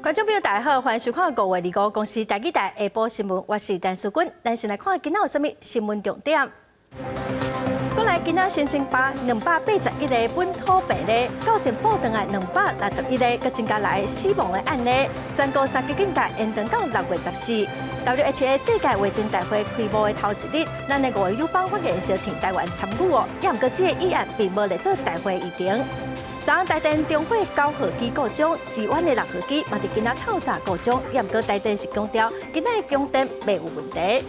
觀眾朋友大家好，歡迎收看5月25公視台語台下晡新聞，我是陳淑君。咱先來看今仔有啥物新聞重點。國內今仔新增281例本土病例，到前報轉來261例，閣增加六个死亡的案例，全國三級警戒延長到6月14。WHO 世界衛生大會開幕的頭一日，咱的五个友邦發言相挺台灣參與哦，也毋過這個議案並無列做大會議程。昨昏台電中火九號機故障，支援的六號機嘛佇今仔透早故障，也毋過台電是強調今仔的供電袂有問題。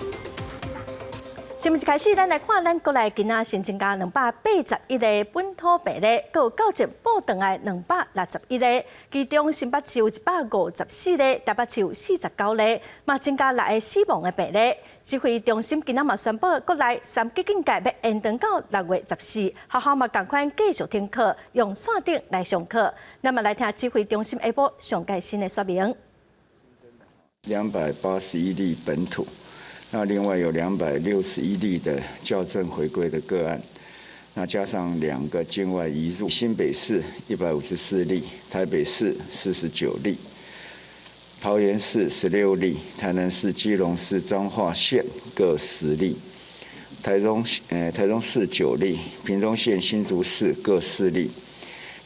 新聞一開始，咱來看咱國內今仔新增加281例本土病例，閣有到前報轉來261例，其中新北市有154例，台北市有49例，嘛增加六个死亡的病例。指揮中心今仔嘛宣布，國內三級警戒欲延長到6月14，學校嘛仝款繼續停課，用線頂來上課。咱嘛來聽指揮中心下晡上蓋新的說明。 281例本土，那另外有261例的校正回歸的個案，那加上兩個境外移入，新北市154例，台北市49例，桃園市16例，台南市、基隆市、彰化縣各10例，台中市9例，屏東縣、新竹市各4例，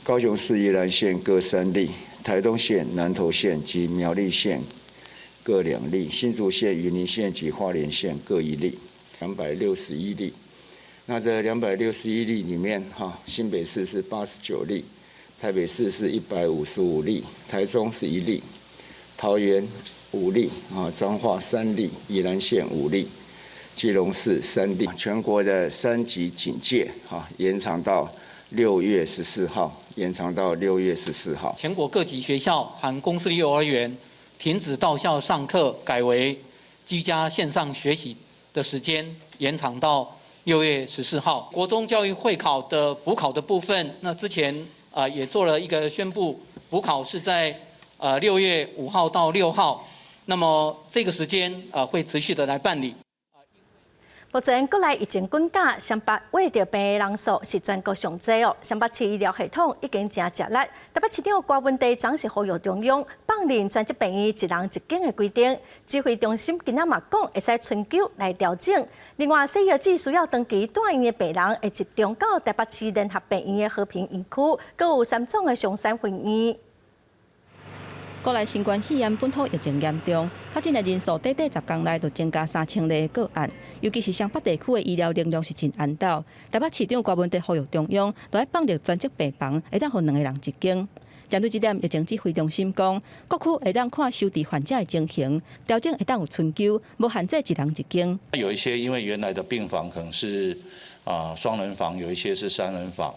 高雄市、宜蘭縣各3例，台東縣、南投縣及苗栗縣各2例，新竹縣、雲林縣及花蓮縣各1例，261例。那這261例裡面，哈，新北市是89例，台北市是155例，台中是1例。桃園5例啊，彰化3例，宜蘭縣5例，基隆市3例。全國的三級警戒哈延長到六月十四號，延長到六月十四號。全國各級學校和公私立幼兒園停止到校上課，改為居家線上學習的時間延長到六月十四號。國中教育會考的補考的部分，那之前啊也做了一個宣布，補考是在6月5號到6號，那麼這個時間啊會持續的來辦理。目前國內疫情滾價，雙北穢著病的人數是全國上濟哦。雙北市醫療系統已經誠吃力，台北市長柯文哲昨是呼籲中央放任專責病院一人一間的規定。指揮中心今仔嘛講會使春秋來調整。另外，西藥劑需要長期住院的病人會集中到台北市聯合病院的和平院區，閣有三總的松山分院。國內新冠肺炎本土疫情嚴重，確診的人數短短10工內就增加3000例個案，尤其是雙北地區的醫療能量是真絚斗。台北市長柯文哲呼籲中央，著愛放任專責病房，會當予兩个人一間。針對這點，疫情指揮中心講，各區會當看收治患者的情形，調整會當有春秋，無限制一人一間。有一些因為原來的病房可能是啊雙人房，有一些是三人房。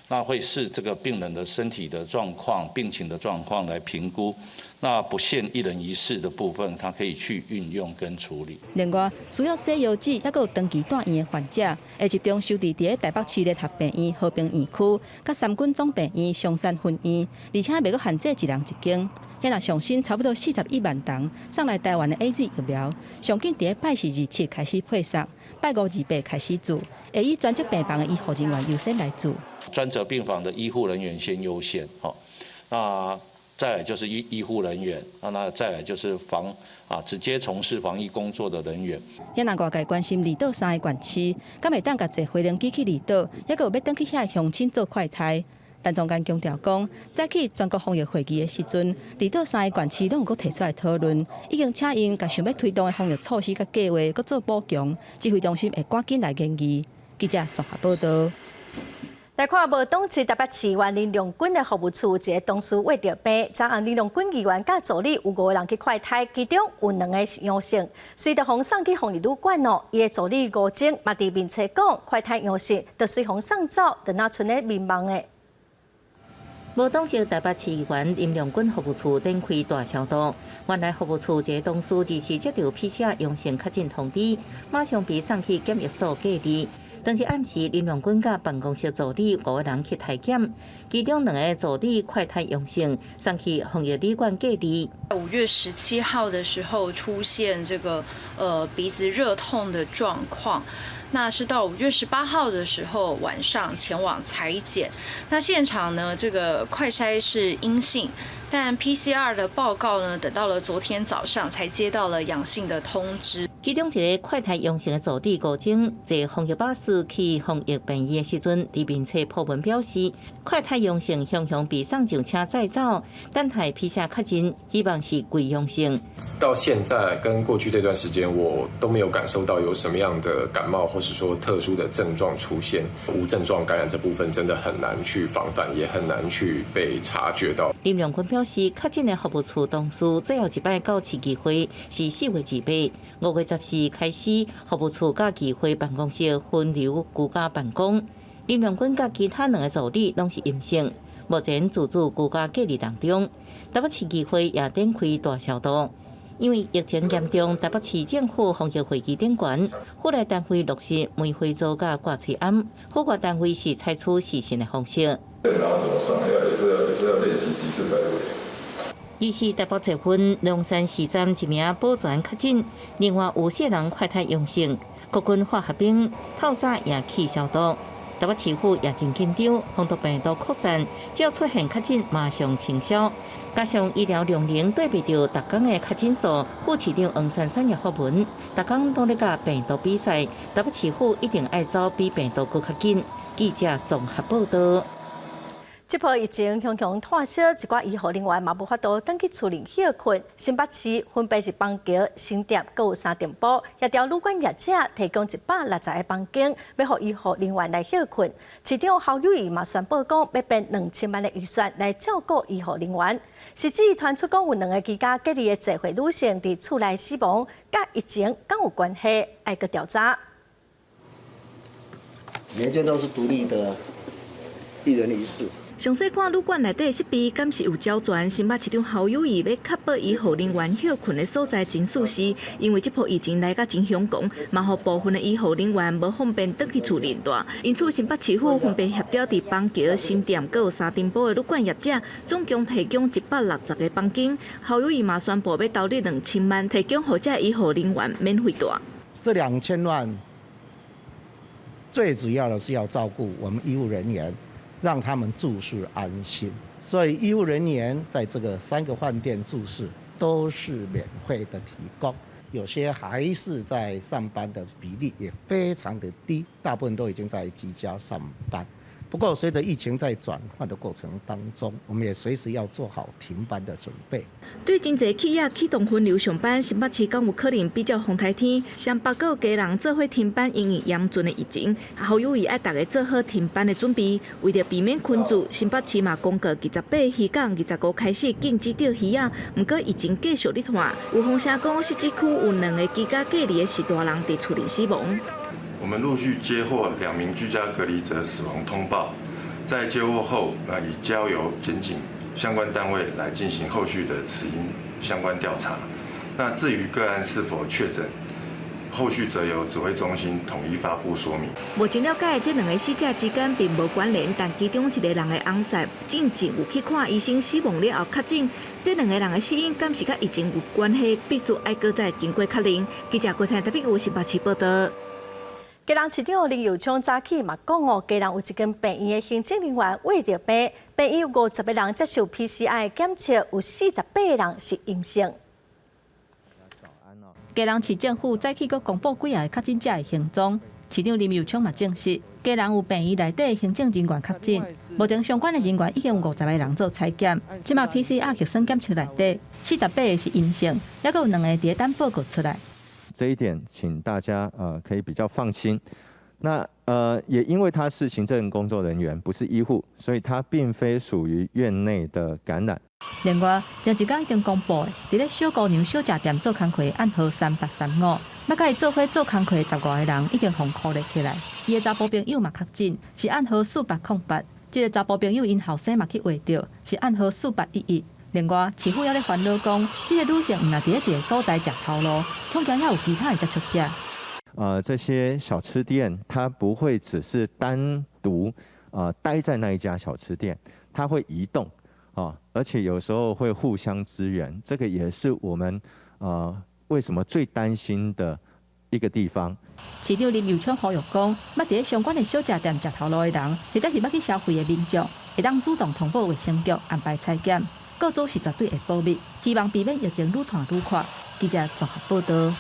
那會視這個病人的身體的狀況、病情的狀況來評估，那不限一人一室的部分，他可以去運用跟處理。另外，需要洗藥紙，抑閣有長期住院的患者，會集中收治佇咧台北市聯合病院和平院區、佮三軍總病院松山分院，而且袂閣限制一人一間。現在上新差不多41萬人送來台灣的 AZ 疫苗，上緊佇咧拜四27開始配送，拜五28開始注，會以專責病房的醫護人員優先來注。專責病房的醫護人員先優先，吼，那再來就是醫護人員，那再來就是防啊直接從事防疫工作的人員。也若外界關心離島三个縣市，敢會當共坐飛行機去離島，抑閣有欲轉去遐的鄉親做快篩。陳宗彥強調講，早起全國防疫會議的時陣，離島三个縣市攏有閣提出來討論，已經請𪜶共想欲推動的防疫措施佮計劃閣做補強，指揮中心會趕緊來研議。記者綜合報道。來看無黨籍台北市議員林亮君的服務處，一个同事穢著病，昨昏林亮君議員佮助理有五个人去快篩，其中有兩个是陽性，隨著予送去防疫旅館哦。伊的助理吳晶嘛佇面冊講，快篩陽性，就隨予送走，就若賰咧眠夢的。無黨籍台北市議員林亮君服務處展開大消毒，原來服務處一个同事二四接到 PCR 陽性確診通知，馬上被送去檢疫所隔離。當時暗時林亮君佮辦公室助理五個人去篩檢，其中兩个助理快篩陽性，送去防疫旅館隔離。 5月17號的時候出現這個鼻子熱痛的狀況，那是到5月18號的時候晚上前往採檢，那現場呢這個快篩是陰性，但 PCR 的報告呢等到了昨天早上才接到了陽性的通知。其中一个快篩陽性的助理吳晶坐防疫巴士去防疫病院的時陣，佇面冊 po 文表示，快篩陽性雄雄被送上車載走，等待 PCR 確認，希望是偽陽性。到現在跟過去這段時間，我都沒有感受到有什麼樣的感冒，或是說特殊的症狀出現。無症狀感染這部分真的很難去防範，也很難去被察覺到。林亮君表示，確診的服務處同事最後一擺到市議會是4月28，5月14開始，服務處佮議會辦公室分流居家辦公。林亮君佮其他兩个助理攏是陰性，目前自主居家隔離當中。台北市議會也展開大消毒，因為疫情嚴重，台北市政府防疫會議頂懸，府內單位落實門費租佮掛喙罨，府外單位是採取視訊的方式。電腦怎麼上？要也是要也是要練習幾次才會。伊是台北捷運龍山寺站一名保全確診，另外有四人快篩陽性，國軍化學兵透早也去消毒。台北市府也真緊張，防堵病毒擴散，只要出現確診，馬上清消。加上醫療量能對袂著，逐工的確診數，副市長黃珊珊也發文，逐工攏咧佮病毒比賽，台北市府一定愛走比病毒閣較緊。記者綜合報道。這波疫情雄雄拖燒，一寡醫護人員嘛無法度轉去厝裡歇睏。新北市分別是板橋、新店，閣有三重埔，協調旅館業者提供160個房間，欲予醫護人員來歇睏。市長侯友宜嘛宣布講，欲編2000萬的預算來照顧醫護人員。是指傳出講有兩个居家隔離的濟歲女性佇厝內死亡，佮疫情敢有關係？愛閣調查。每間都是獨立的，一人一室。詳細看旅館內底設備，敢是有繳全？新北市長侯友宜欲確保醫護人員歇睏的所在真舒適，因為這波疫情來甲真凶狂，嘛予部分的醫護人員無方便轉去厝裡蹛。因此，新北市府分別協調佇板橋、新店、閣有三重埔的旅館業者，總共提供160個房間。侯友宜嘛宣布欲投入兩千萬，提供予這醫護人員免費蹛。這2000萬最主要的是要照顧我們醫護人員。讓他們住宿安心，所以醫護人員在這個三個飯店住宿都是免費的提供，有些還是在上班的比例也非常的低，大部分都已經在居家上班。不過，隨着疫情在轉換的過程當中，我們也隨時要做好停班的準備。對真濟企業啟動分流上班，新北市敢有可能比照風颱天，雙北閣有基隆做伙停班，因應嚴峻的疫情，侯友宜愛逐家做好停班的準備。為著避免群聚，新北市嘛公告28漁港25開始禁止釣魚仔。毋過疫情繼續咧拖，有風聲講汐止區有兩个居家隔離的序大人佇厝裡死亡。我們陸續接獲兩名居家隔離者死亡通報，在接獲後，那已交由檢警相關單位來進行後續的死因相關調查。那至於個案是否確診，後續則由指揮中心統一發布說明。目前了解，這兩个死者之間並無關聯，但其中一个人的翁婿進前有去看醫生，死亡了後確診。這兩个人的死因敢是佮疫情有關係，必須愛閣再經過確認。記者郭彩特別有新北市報道。基隆市長林右昌早起嘛講哦，基隆有一間病院的行政人員穢著病，病院有50個人接受 PCR 檢測，有48個人是陰性。基隆市政府早起閣公布幾个確診者的行蹤，市長林右昌嘛證實，基隆有病院內底行政人員確診，目前相關的人員已經有50個人做採檢，這馬 PCR 核酸檢測內底48個是陰性，猶閣有兩个佇咧等報告出來。這一點，請大家可以比較放心。那也因為他是行政工作人員，不是醫護，所以他並非屬於院內的感染。另外，前一工已經公布，佇咧小姑娘小食店做工課案號3835，捌佮伊做伙做工課的15個人已經予孤立起來。伊的查埔朋友嘛確診，是案號4808。這个查埔朋友𪜶後生嘛去穢著，是案號4811。另外，市府猶咧煩惱講，這个女性毋但佇咧一个所在食頭路，恐驚猶有其他的接觸者。這些小吃店，它不會只是單獨待在那一家小吃店，它會移動啊，而且有時候會互相支援。這個也是我們為什麼最擔心的一個地方。市長林右昌呼籲講，捌佇咧相關的小食店食頭路的人，或者是捌去消費的民眾，會當主動通報衛生局安排採檢，個資是絕對會保密，希望避免疫情愈傳愈闊。記者綜合報導。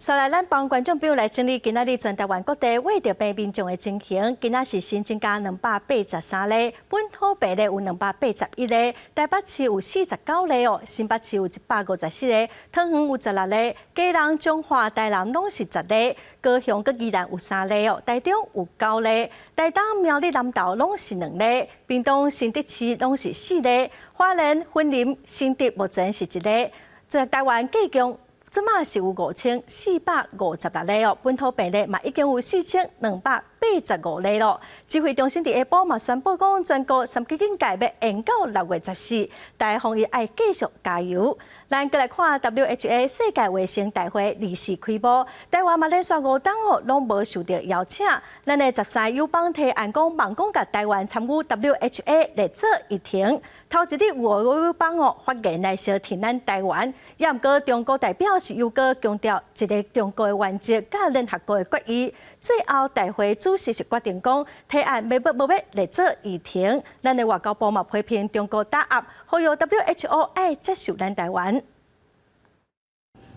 紲來，咱幫觀眾朋友來整理今仔日全台灣各地穢著病民眾的情形。今仔是新增加283例，本土病例有281例，台北市有49例哦，新北市有154個，桃園有16例，基隆、彰化、台南攏是10例，高雄佮宜蘭有3例哦，台中有9例，台東、苗栗、南投攏是2例，屏東、新竹市攏是4例，花蓮、雲林、新竹目前是1例，這台灣計共，這馬是有5456例哦，本土病例嘛已經有4285例咯。指揮中心佇下晡嘛宣布講，全國三級警戒欲延到6月14，大家防疫愛繼續加油。咱閣來看 WHA 世界衛生大會24開幕，台灣嘛連續5冬哦，攏無受著邀請。咱的13友邦提案講，望講共台灣參與 WHA 列做議程。頭一日有5个友邦哦發言來相挺咱台灣，也毋過中國代表是猶閣強調一個中國的原則佮聯合國的決議。最後大會主席是決定講，提案欲無欲列做議程。咱的外交部嘛批評中國打壓，呼籲 WHO 愛接受咱台灣。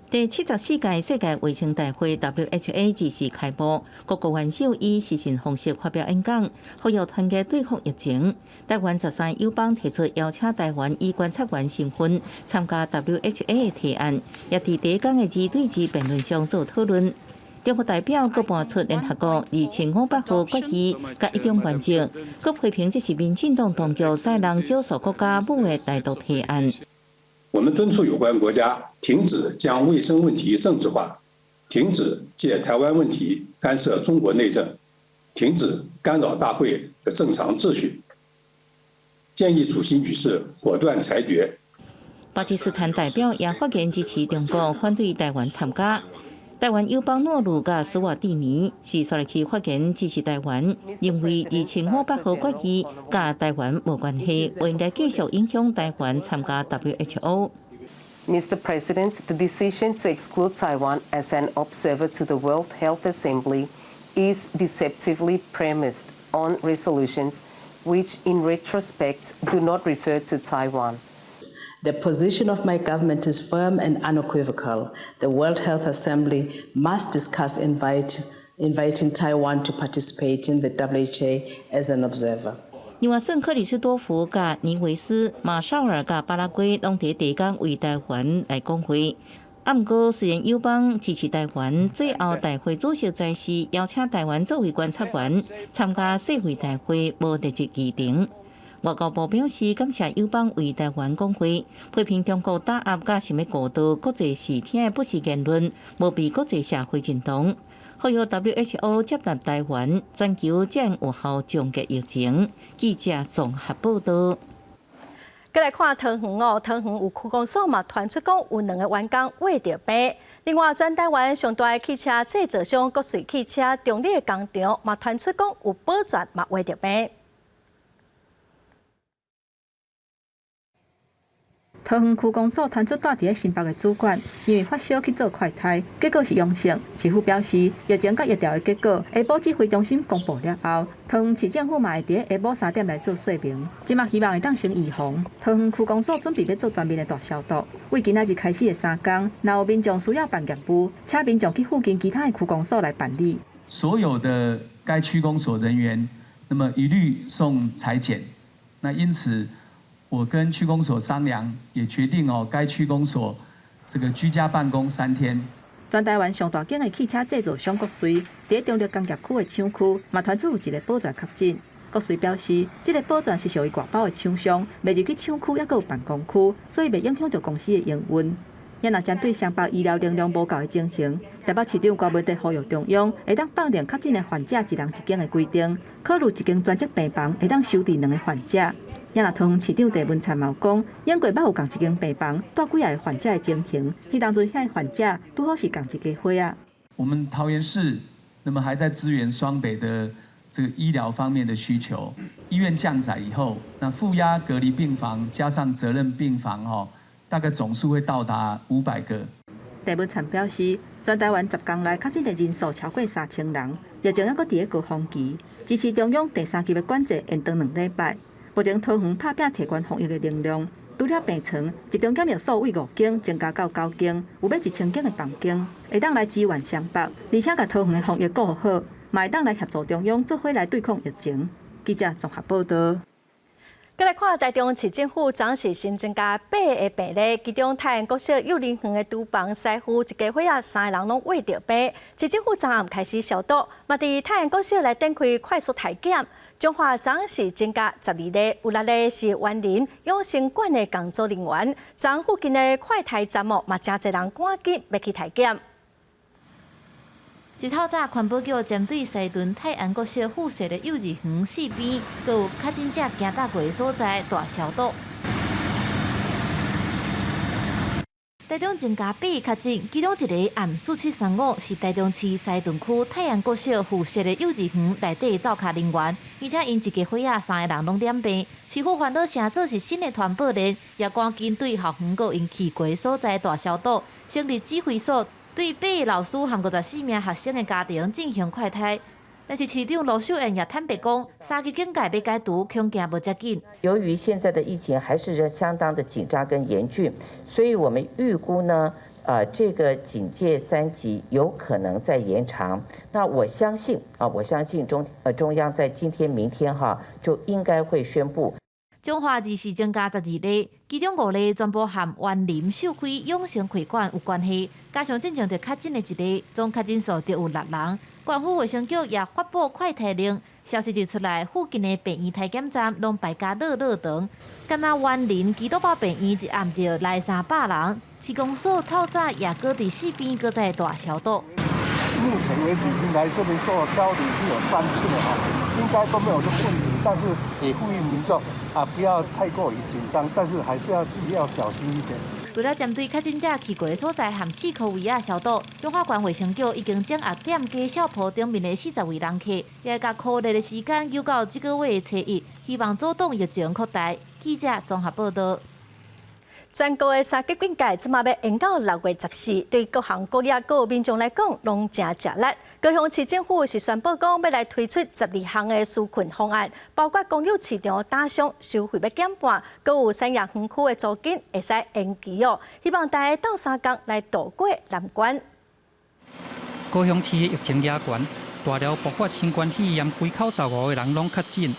第74屆世界衛生大會 WHA 正式開幕，各國元首以視訊方式發表演講，呼籲團結對抗疫情。台灣13友邦提出邀請台灣以觀察員身份參加 WHA 的提案，也佇第一工的二對二辯論上做討論。中國代表閣搬出聯合國2500號決議佮一中原則，閣批評這是民進黨當局使弄少數國家母的台獨提案。我們敦促有關國家停止將衛生問題政治化，停止借台灣問題干涉中國內政，停止干擾大會的正常秩序。建議主席女士果斷裁決。巴基斯坦代表也發言支持中國，反對台灣參加。台灣友邦諾魯佮史瓦蒂尼是煞入去發言支持台灣，認為2500號決議佮台灣無關係，不應該繼續影響台灣參加 WHO。 Mr. President, the decision to exclude Taiwan as an observer to the World Health Assembly is deceptively premised on resolutions which, in retrospect, do not refer to Taiwan. The position of my government is firm and unequivocal. The World Health Assembly must discuss inviting Taiwan to participate in the WHA as an observer. 另外，聖克里斯多福佮尼維斯、馬紹爾佮巴拉圭攏佇第一工為台灣來講話。啊，毋過雖然友邦支持台灣，最後大會主席在是邀請台灣作為觀察員參加世衛大會，無列入議程。外交部表示感謝友邦為台灣講話，批評中國打壓佮想欲誤導國際視聽的不實言論，無被國際社會認同。呼籲 WHO 接納台灣，全球才能有效終結疫情。記者綜合報導。閣來看桃園哦，桃園有區公所嘛，傳出講有兩个員工穢著病。另外，全台灣上大的汽車製造商國瑞汽車中壢的工廠嘛，傳出講有保全嘛穢著病。桃園區公所傳出蹛佇咧新北的主管，因為發燒去做快篩，結果是陽性。市府表示，疫情佮疫調的結果，下晡指揮中心公布了後，桃園市政府嘛會佇咧下晡3點來做說明。這馬希望會當先預防。桃園區公所準備欲做全面的大消毒，為今仔日開始的3工，若有民眾需要辦業務，請民眾去附近其他的區公所來辦理。所有的該區公所人員，那麼一律送採檢。那因此，我跟區公所商量，也決定哦，該區公所這個居家辦公3天。全台灣上大間的汽車製造商國瑞，佇咧中壢工業區的廠區，嘛傳出有一个保全確診。國瑞表示，這个保全是屬於外包的廠商，袂入去廠區，猶閣有辦公區，所以袂影響著公司的營運。也若針對雙北醫療能量無夠的情形，台北市長柯文哲呼籲中央會當放任確診的患者一人一間的規定，考慮一間專職病房會當收治兩个患者。也若桃園市長鄭文燦嘛有講，英國捌有仝一間病房蹛幾仔个患者的情形，彼當陣遐个患者拄好是仝一家伙仔。我們桃園市，那麼還在支援雙北的這個醫療方面的需求。醫院降載以後，那負壓隔離病房加上責任病房，吼，大概總數會到達500個。鄭文燦表示，全台灣10工內確診的人數超過3000人，疫情猶閣佇咧高峰期，支持中央第三級的管制延長2禮拜。目前桃園拍拚提懸防疫的能量，除了病床，集中檢疫所為五間增加到九間，有欲1000間的房間，會當來支援雙北，而且共桃園的防疫顧好，嘛會當來協助中央做伙來對抗疫情。記者綜合報道。閣來看台中市政府昨昏新增加八个病例，其中泰安國小幼兒園的廚房師傅一家伙仔三个人攏穢著病，市政府昨暗開始消毒，嘛佇泰安國小來展開快速篩檢。彰化昨昏增加12例，有六个是員林養生館的工作人員。昨附近的快篩站哦，嘛誠濟人趕緊欲去篩檢。一透早，環保局針對西屯泰安國小附設的幼兒園四邊，閣有確診者行踏過的所在大消毒。台中增加八个確診，其中一个暗4735是台中市西屯區泰安國小附設的幼兒園內底灶跤人員，而且𪜶一家伙仔三个人攏染病，市府煩惱成做是新的傳播鏈，也趕緊對校園閣𪜶去過的所在大消毒，成立指揮所。對八个老師和54名學生的家庭進行快篩，但是市長盧秀燕也坦白講，三級警戒欲解除，恐驚無遮緊。由於現在的疫情還是相當的緊張跟嚴峻，所以我們預估呢，這個警戒三級有可能再延長。那我相信啊，我相信中央在今天、明天哈就應該會宣布。彰化二四增加12例，其中五例全部和員林秀輝養生會館有關係，加上進前著確診的一例，總確診數就有六人。縣府衛生局也發布快篩令，消息一出來，附近的病院篩檢站攏排甲落落長。敢若員林基督教病院一暗就來300人，市公所透早也閣佇四邊閣再大消毒。目前為止，已經來這邊做交流是有三次了哈，應該都沒有這問題，但是也呼籲民眾啊，不要太過於緊張，但是還是要自己要小心一點。除了針對確診者去過的所在和四箍圍仔消毒，彰化縣衛生局已經掌握店家小鋪頂面的40位人客，也會共酷熱的時間延到這個月的初一，希望阻擋疫情擴大。記者綜合報道。全國的三級警戒，這馬欲延到6月14，對各行各業各民眾來講，攏誠吃力。高雄市政府是宣布講，欲來推出12項的紓困方案，包括公有市場打商收費欲減半，閣有產業園區的租金會使延期哦。希望大家鬥相共來渡過難關。高雄市的疫情也懸，大寮爆發新冠肺炎，規口15個人攏確診。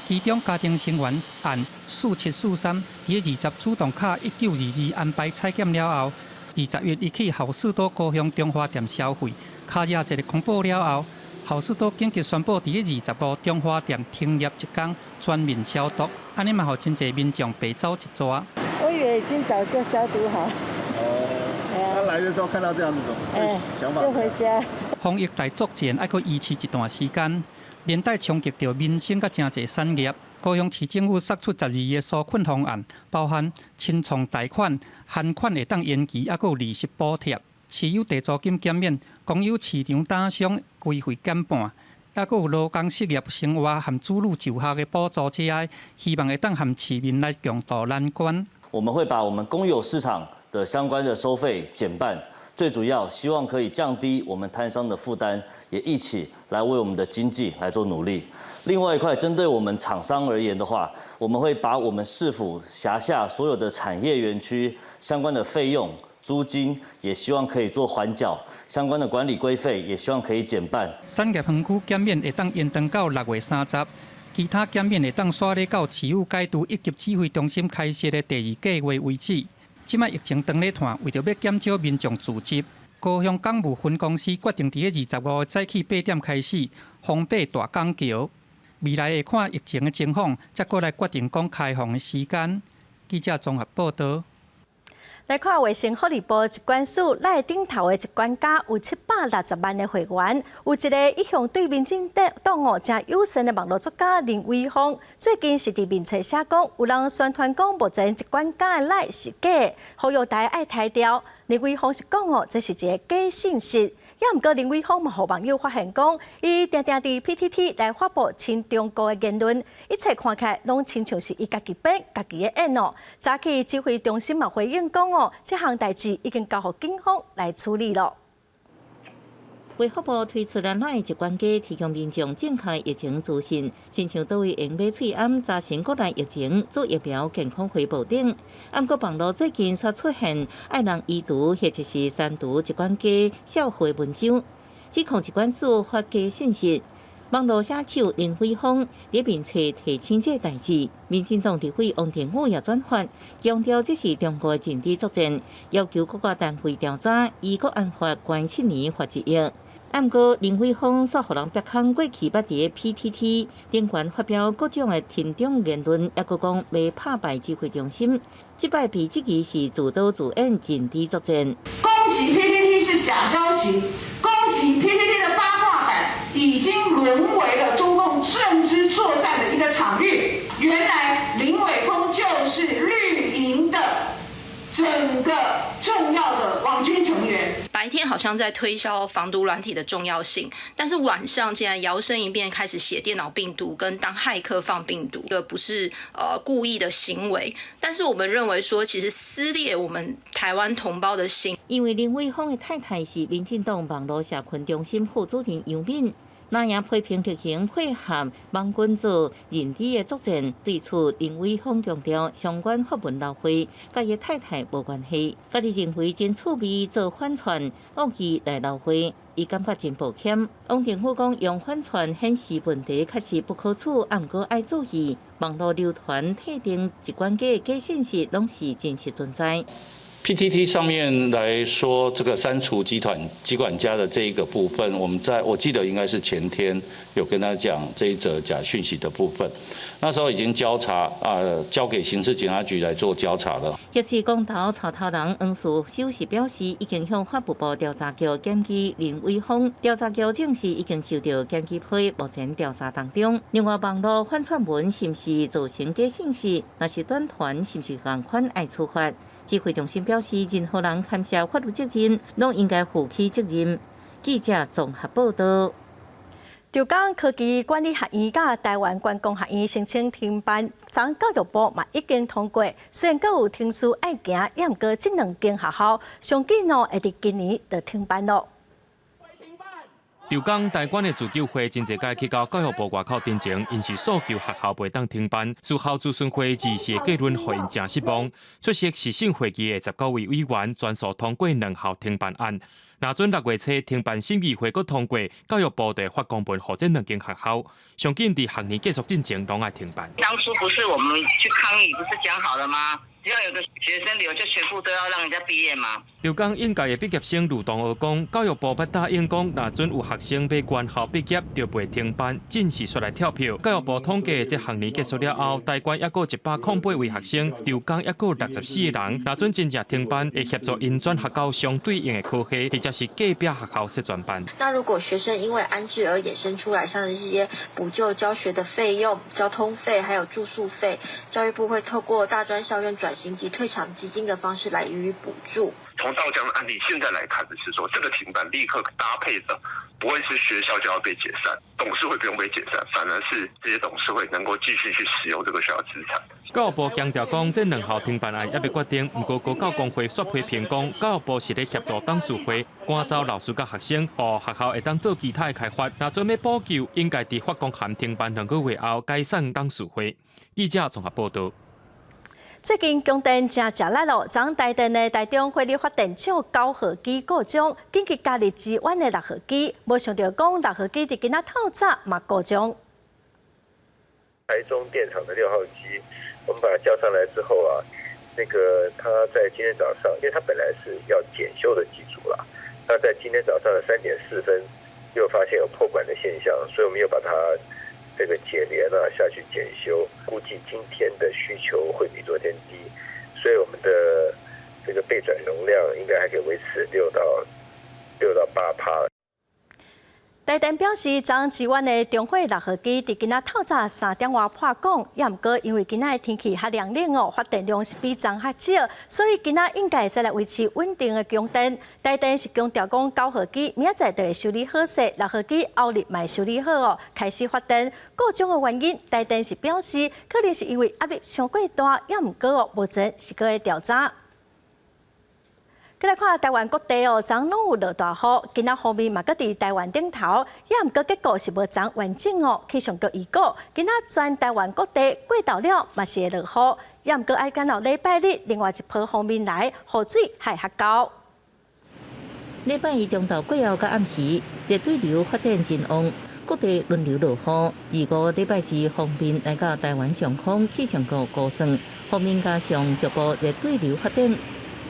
其中家庭成員按4743，佇20主動敲1922安排採檢了後，21伊去好市多高雄中華店消費，敲惹一个空報了後，好市多緊急宣布佇25中華店停業一工，全面消毒，按呢嘛予真濟民眾白走一逝。我以為已經早就消毒好。哦，他來的時候看到這樣子，怎麼想法？就回家。防疫大作戰愛閣維持一段時間。連帶衝擊著民生佮誠濟產業。高雄市政府釋出12個紓困方案，包含清創貸款、還款會當延期，抑閣有利息補貼、持有地租金減免、公有市場打商規費減半，抑閣有勞工失業生活和子女就學的補助，這些希望會當和市民來共渡難關。我們會把我們公有市場的相關的收費減半。最主要希望可以降低我們攤商的負擔，也一起來為我們的經濟來做努力。另外一塊，針對我們廠商而言的話，我們會把我們市府轄下所有的產業園區相關的費用、租金，也希望可以做緩繳，相關的管理規費也希望可以減半。產業園區減免會當延長到6月30，其他減免會當煞咧到市府解除一級指揮中心開設的第二計劃為止。這擺疫情當咧湠，為著欲減少民眾聚集，高雄港務分公司決定佇咧25早起8點開始封閉大港橋。未來會看疫情的情況，才閣來決定講開放的時間。記者綜合報道。來看衛生福利部疾管署內頂頭的疾管家有760萬的會員，有一个一向對民進黨哦誠友善的網路作家林偉峰，最近是佇面冊寫講，有人宣傳講目前疾管家的 LINE 是假的，呼籲大家愛刣掉。林偉峰是講哦，這是一个假信息，也毋過林偉峰嘛，予網友發現講，伊定定佇 PTT 來發布親中國的言論，一切看起來攏親像是伊家己編、家己的演哦。早起指揮中心嘛回應講哦，這項代誌已經交予警方來處理咯。衛福部推出了LINE疾管家，提供民眾正確疫情資訊，親像佗位用買喙罨查詢國內疫情、做疫苗健康回報等。毋過網路最近煞出現愛人移除或者是刪除疾管家賬號的文章，指控疾管署發假信息。網路寫手林偉峰佇面冊提醒這個代誌，民進黨立委王定宇也轉發，強調這是中國的認知作戰，要求各個單位調查，依國安法關7年罰1億。毋過林偉峰煞予人逼空過去捌佇 PTT 頂懸發表各種的親中言論，抑閣講欲拍敗指揮中心，這擺被質疑是自導自演認知作戰。攻擊 PTT 是假消息，攻擊 PTT 的八卦版已經淪為了中共認知作戰的一個場域。原來林偉峰就是綠營的整個重要的網軍成員。白天好像在推銷防毒軟體的重要性，但是晚上竟然搖身一變開始寫電腦病毒，跟當駭客放病毒，這個不是故意的行為。但是我們認為說，其實撕裂我們台灣同胞的心。因為林偉峰的太太是民進黨網路社群中心副主任楊敏，那也批評綠營配合網軍做認知的作戰，對此林偉峰強調相關發文流會佮伊太太無關係，家己認為真趣味做反串，惡意來流會，伊感覺真抱歉。王定宇講用反串顯示問題確實不可取，毋過愛注意網路流傳特定疾管家的假信息，攏是真實存在。 PTT 上面來說，這個刪除集團疾管家的這一個部分，我們在我記得應該是前天有跟他講這一則假訊息的部分，那時候已經交查啊，交給刑事警察局來做交查了。也是公投草頭人黃樹首是表示，已經向法務部調查局檢舉林偉峰，調查局證實已經收到檢舉批，目前調查當中。另外，網路反串文是毋是造成假信息？若是短傳，是毋是仝款愛處罰？指揮中心表示，任何人牽涉法律責任，攏應該負起責任。記者綜合報道。中港科技管理學院佮台灣觀光學院申請停辦，昨教育部嘛已經通過。雖然閣有程序愛行，也毋過這兩間學校上緊哦會佇今年就停辦咯。中港台灣的自救會真濟擺去到教育部外口陳情，𪜶是訴求學校袂當停辦。事後諮詢會議時的結論，予𪜶誠失望。出席視訊會議的19位委員，全數通過兩校停辦案。若准6月初停辦審議會閣通過，教育部就發公文予這兩間學校，上緊佇學年結束進前，攏愛停辦。當初不是我們去抗議，不是講好了嗎？只要有個學生留，就全部都要讓人家畢業嗎？中港應屆的畢業生呂同學講，教育部捌答應講，若准有學生欲原校畢業，就袂停辦，正式煞來跳票。教育部統計，這學年結束了後，台灣抑閣108位學生，中港抑閣64個人。若准真正停辦，會協助𪜶轉學到相對應的科系，或者是隔壁學校設專班。那如果學生因為安置而衍生出來，像這些補救教學的費用、交通費，還有住宿費，教育部會透過大專校院轉型及退場基金的方式來予以補助。從道江的案例現在來看的是說，這個停辦立刻搭配的不會是學校就要被解散，董事會不用被解散，反而是這些董事會能夠繼續去使用這個學校資產。教育部強調講，這兩校停辦案猶未決定，毋過高教工會煞批評講，教育部是咧協助董事會趕走老師佮學生，予學校會當做其他的開發。若準欲補救，應該佇發公函停辦兩個月後解散董事會。記者綜合報道。最近供電誠食力咯，昨台電的台中火力發電廠9號機故障，緊急加入支援的6號機，無想著講6號機佇今仔透早嘛故障。台中電廠的6號機，我們把它叫上來之後啊，那個他在今天早上，因為他本來是要檢修的機組啦，那在今天早上的3點4分又發現有破管的現象，所以我們又把它這個解連啊下去檢修，估計今天的需求會比昨天低，所以我們的這個備轉容量應該還可以維持6到8%。台電表示，昨支援的中火六號機佇今仔透早3點外破功，也毋過因為今仔的天氣較涼冷哦，發電量是比昨較少，所以今仔應該會使來維持穩定的供電。台電是強調講，九號機明仔載就會修理好勢，六號機後日嘛會修理好哦，開始發電。故障的原因，台電是表示可能是因為壓力傷過大，也毋過哦，目前是閣咧調查。閣來看台灣各地哦，昨攏有落大雨，今仔鋒面嘛閣佇台灣頂頭，也毋過結構是無昨完整哦。氣象局預告，今仔全台灣各地過晝了嘛是會落雨，也毋過愛等到禮拜日，另外一波鋒面來，雨水還較夠。禮拜一中晝過後到暗時，熱對流發展真旺，各地輪流落雨。二五禮拜二鋒面來到台灣上空，氣象局估算，鋒面加上局部熱對流發展。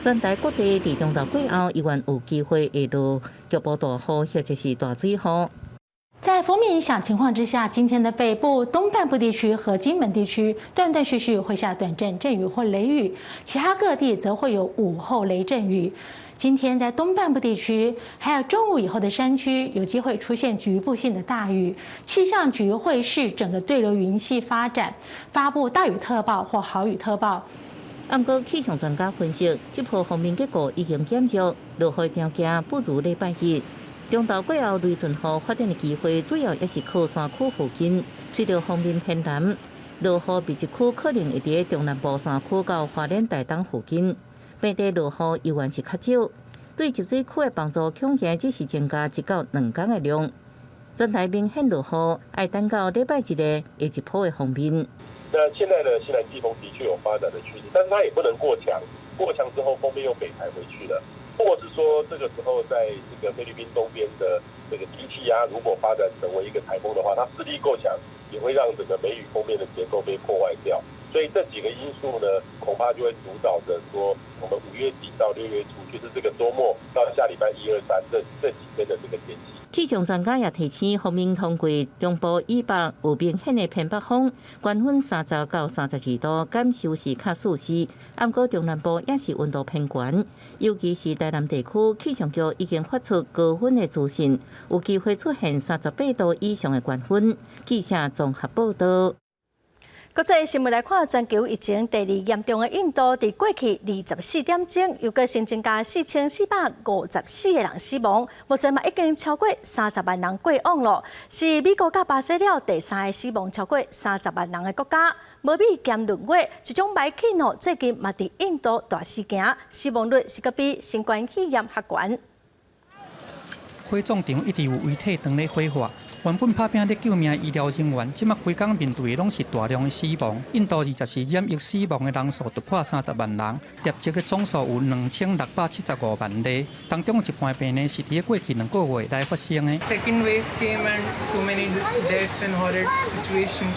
全台各地佇中晝過後，依然有機會會落局部大雨或者是大水雨。在鋒面影響情況之下，今天的北部、東半部地區和金門地區斷斷續續會下短暫陣雨或雷雨，其他各地則會有午後雷陣雨。今天在東半部地區，還有中午以後的山區，有機會出現局部性的大雨。氣象局會視整個對流雲系發展，發布大雨特報或豪雨特報。毋過氣象專家分析，這波鋒面結構已經減弱，落雨條件不如禮拜一。中晝過後雷陣雨發展的機會，主要也是靠山區附近。隨著鋒面偏南，落雨密集區可能會佇中南部山區到花蓮、台東附近。平地落雨猶原是較少，對集水區的幫助恐驚只是增加1到2工的量。全台明顯落雨，愛等到禮拜日的下一波的鋒面。那現在呢，西南季風的確有發展的趨勢，但是它也不能過強，過強之後鋒面又北抬回去了。或是說，這個時候在這個菲律賓東邊的這個低氣壓，如果發展成為一個颱風的話，它勢力夠強，也會讓整個梅雨鋒面的結構被破壞掉。所以這幾個因素呢，恐怕就會主導着說，我們5月底到6月初，就是這個週末到下禮拜一二三這幾天的這個天氣。氣象專家也提醒，鋒面通過中部以北有明顯的偏北風，高溫30到32度，感受是較舒適。毋過中南部也是溫度偏懸，尤其是台南地區，氣象局已經發出高溫的資訊，有機會出現38度以上的高溫。記者綜合報道。國際新聞來看，全球疫情第二嚴重的印度，佇過去24點鐘又閣新增加4454個人死亡，目前嘛已經超過30萬人過往囉，是美國佮巴西了第三个死亡超過三十萬人的國家。無美兼綸月，這種霾菌哦，最近嘛佇印度大肆行，死亡率是閣比新冠肺炎較懸。火葬場一直有遺體當咧火化。原本拍拚咧救命醫療人員，這馬規工面對的攏是大量的死亡。印度二十時染疫死亡的人數突破30萬人，累積的總數有2675萬例。當中有一半病例是佇過去2個月來發生的。 Second wave came and so many deaths and horrid situations.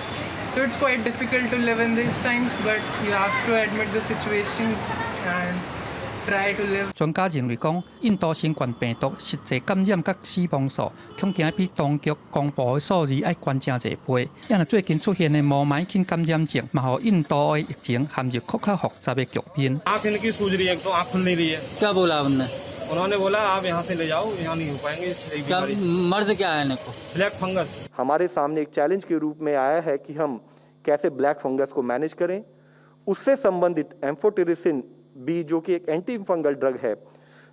So it's quite difficult to live in these times, but you have to admit the situation and try to live. 專家認為講，印度新冠病毒實際感染佮死亡數，恐驚比當局公布的數字愛懸誠濟倍。啊若最近出現的毛霾菌感染症，嘛予印度的疫情陷入閣較複雜的局面。 आँख इनकी सूज रही है तो आँख खुल नहीं रही है। क्या बोला उनने? उन्होंने बोला आप यहाँ से ले जाओ, यहाँ नहीं हो पाएंगे। क्या मर्ज क्या है इनको? Black fungus. हमारे सामने एक चैलेंज के रूप में आया है कि हम कैसे ब्लैक फंगस को मैनेज करें। उससे संबंधित एम्फोटेरिसिन बी, जो कि एक anti fungal drug है,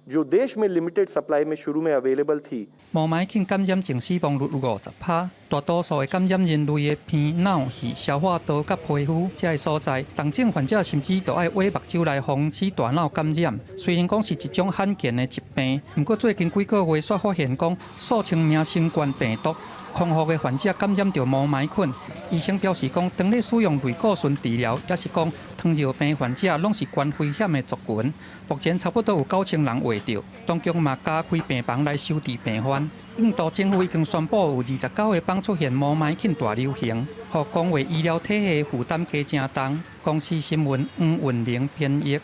जो देश में लिमिटेड सप्लाई में शुरू में अवेलेबल थी।毛霾菌感染症死亡率有50%，大多數的感染人類的鼻、腦、肺、消化道佮皮膚這个所在，重症患者甚至都愛挖目睭來防止大腦感染。雖然講是一種罕見的疾病，毋過最近幾個月煞發現講數千名新冠病毒康復的患者感染著毛霾菌。醫生表示講，當咧使用類固醇治療，抑是講糖尿病患者，攏是懸危險的族群。目前差不多有9000人患著，當局嘛加開病房來收治病患。印度政府已經宣布有29個邦出現毛霾菌大流行，予公衛醫療體系負擔加誠重。公視新聞黃雲玲編譯。